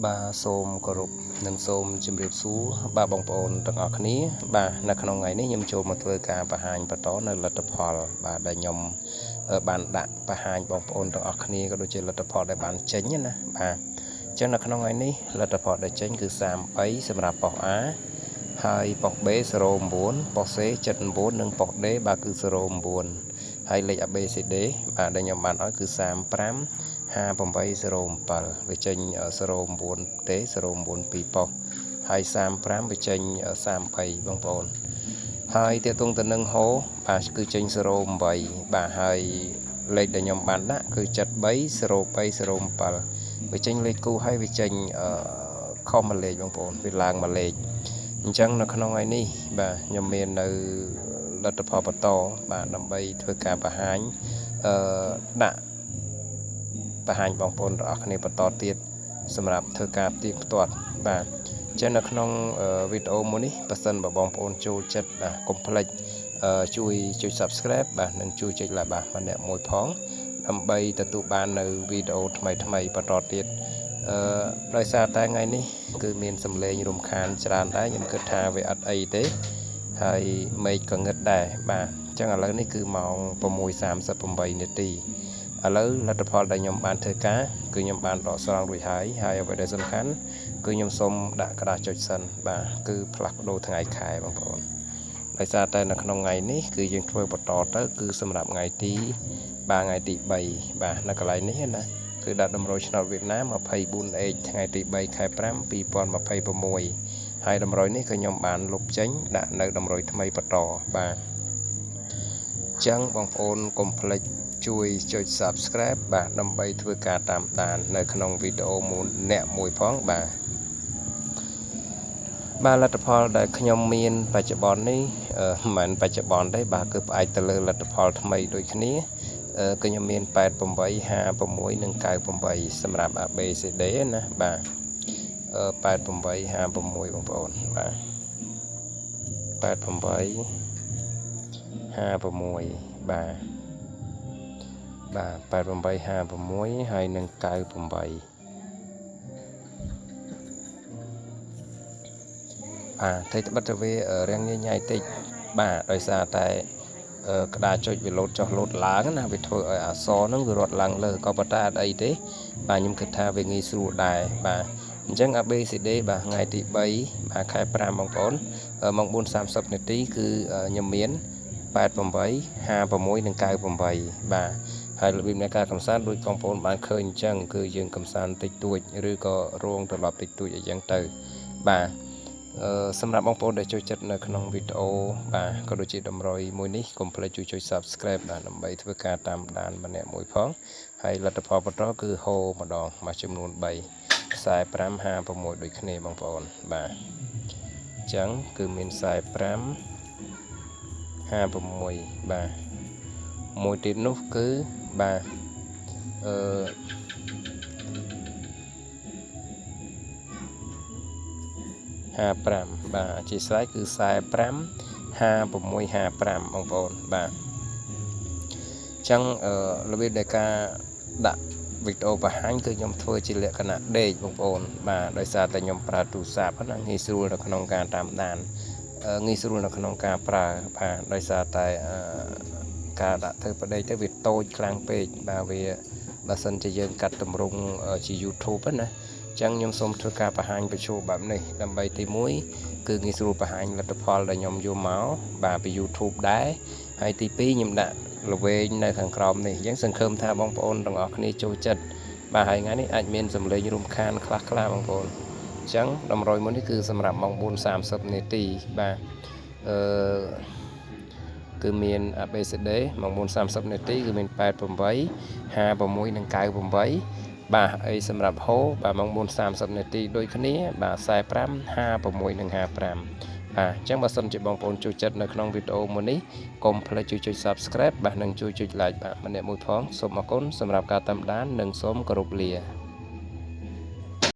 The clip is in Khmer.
បាទសូមគោរពនិងសូមជម្រាបសួរបាទបងប្អូនទាំងអស់គ្នាបាទនៅក្នុងថ្ងៃនេះខ្ញុំចូលមកធ្វើការបង្ហាញបន្តនៅលទ្ធផលបាទដែលខ្ញុំបានដាក់បង្ហាញបងប្អូនទាំងអស់គ្នាក៏ដូចជាលទ្ធផលដែលបានចេញណាបាទអញ្ចឹងនៅក្នុងថ្ងៃនេះលទ្ធផលដែលចេញគឺ33សម្រាប់ប៉ុស្តិ៍ A ហើយប៉ុស្តិ៍ B 09ប៉ុស្តិ៍ C 79និងប៉ុស្តិ៍ D បាទគឺ09ហើយលេខ ABCD បាទដែលខ្ញុំបានឲ្យគឺ35 5807វាចេញ09ទេ09 2ប៉ុស្តិ៍ហើយ35វាចេញ33បងប្អូនហើយទាក់ទងទៅនឹងហូបាទគឺចេញ08បាទហើយលេខដែលខ្ញុំបានដាក់គឺ73 03 07វាចេញលេខគូហើយវាចេញខុសមួយលេខបងប្អូនវាឡើងមួយលេខអញ្ចឹងនៅក្នុងថ្ងៃនេះបាទខ្ញុំមាននៅលទ្ធផលបន្តបាទដើម្បីធ្វើការបង្ហាញដាក់បង្ហាញបងប្អូនទាំងអស់គ្នាបន្តទៀតសម្រាប់ធ្វើការផ្ទៀងផ្ទាត់បាទអញ្ចឹងនៅក្នុងវីដេអូមួយនេះបើសិនបើបងប្អូនចូលចិត្តបាទកុំភ្លេចជួយចុច Subscribe បាទនិងជួយចុច Like បាទម្នាក់មួយផងដើម្បីទទួលបាននៅវីដេអូថ្មីថ្មីបន្តទៀតដោយសារតែថ្ងៃនេះគឺមានសំឡេងរំខានច្រើនដែរខ្ញុំគិតថាវាអត់អីទេហើយមេឃក៏ងឹតដែរបាទអញ្ចឹងឥឡូវនេះគឺម៉ោង6:38នាទីឥឡូវលទ្ធផលដែលខ្ញុំបានធ្វើការគឺខ្ញុំបានដកស្រង់រួចហើយហើយអ្វីដែលសំខាន់គឺខ្ញុំសូមដាក់ក្តារចុចសិនបាទគឺផ្លាស់ប្ដូរថ្ងៃខែបងប្អូនដោយសារតែនៅក្នុងថ្ងៃនេះគឺយើងធ្វើបន្តទៅគឺសម្រាប់ថ្ងៃទីបាទថ្ងៃទី3បាទនៅកន្លែងនេះណាគឺដាក់តម្រុយឆ្នោតវៀតណាម 24H ថ្ងៃទី3ខែ5 2026ហើយតម្រុយនេះក៏ខ្ញុំបានលុបចេញដាក់នៅតម្រុយថ្មីបន្តបាទអញ្ចឹងបងប្អូនកុំភ្លេចជួយចុច Subscribe បាទដើម្បីធ្វើការតាមដាននៅក្នុងវីដេអូមួយអ្នកមួយផងបាទបាទលទ្ធផលដែលខ្ញុំមានបច្ចុប្បន្ននេះមិនមែនបច្ចុប្បន្នទេបាទគឺផ្អែកទៅលើលទ្ធផលថ្មីដូចគ្នាគឺខ្ញុំមាន88 56និង98សម្រាប់ ABCD ណាបាទ88 56បងប្អូនបាទ88 56បាទបាទ88 56ហើយនឹង98បាទតែត្បិតតែវារាងញញ៉ៃតិចបាទដោយសារតែក្តារចុចវាលោតចុះលោតឡើងណាវាធ្វើឲ្យអក្សរហ្នឹងវារត់ឡើងលើក៏ប៉ុន្តែអត់អីទេបាទខ្ញុំគិតថាវាងាយស្រួលដែរបាទអញ្ចឹង ABCD បាទថ្ងៃទី3បាទខែ5បងប្អូនម៉ោង4:30នាទីគឺខ្ញុំមាន88 56និង98បាទហើយរបៀបនៃការកំសាន្តដូចបងប្អូនបានឃើញអញ្ចឹងគឺយើងកំសាន្តតិចតួចឬក៏រងត្រឡប់តិចតួចអីចឹងទៅបាទសម្រាប់បងប្អូនដែលចូលចិត្តនៅក្នុងវីដេអូបាទក៏ដូចជាតម្រុយមួយនេះកុំភ្លេចជួយចុច Subscribe បាទដើម្បីធ្វើការតាមដានម្នាក់មួយផងហើយលទ្ធផលបន្តគឺហូរម្ដងបាទចំនួន3 45 56ដូចគ្នាបងប្អូនបាទអញ្ចឹងគឺមាន45 56បាទមួយទៀតនោះគឺបាទ55បាទអធិស្ឋានគឺ45 56 55បងប្អូនបាទអញ្ចឹងរបៀបនៃការដាក់វីដេអូបង្ហាញគឺខ្ញុំធ្វើជាលក្ខណៈដេកបងប្អូនបាទដោយសារតែខ្ញុំប្រើទូរស័ព្ទណាងាយស្រួលនៅក្នុងការតាមដានងាយស្រួលនៅក្នុងការប្រើបាទដោយសារតែការដាក់ធ្វើប្តីទៅវាតូចខ្លាំងពេកបាទវាបើសិនជាយើងកាត់ទម្រង់ជា YouTube ណាអញ្ចឹងខ្ញុំសូមធ្វើការបង្ហាញបញ្ចូលបែបនេះដើម្បីទី1គឺងាយស្រួលបង្ហាញលទ្ធផលដែលខ្ញុំយកមកបាទពី YouTube ដែរហើយទី2ខ្ញុំដាក់ល្វែងនៅខាងក្រោមនេះអញ្ចឹងសង្ឃឹមថាបងប្អូនទាំងអស់គ្នាចូលចិត្តបាទហើយថ្ងៃនេះអាចមានសំឡេងរំខានខ្លះៗបងប្អូនអញ្ចឹងតម្រុយមួយនេះគឺសម្រាប់ម៉ោង4:30នាទីបាទគឺមាន ABCD ម៉ោង4:30នាទីគឺមាន88 56និង98បាទអីសម្រាប់ហូបាទម៉ោង4:30នាទីដូចគ្នាបាទ45 56និង55បាទអញ្ចឹងបើសិនជាបងប្អូនចូលចិត្តនៅក្នុងវីដេអូមួយនេះកុំភ្លេចជួយចុច Subscribe បាទនិងជួយចុច Like បាទម្នាក់មួយផងសូមអរគុណសម្រាប់ការតាមដាននិងសូមគោរពលា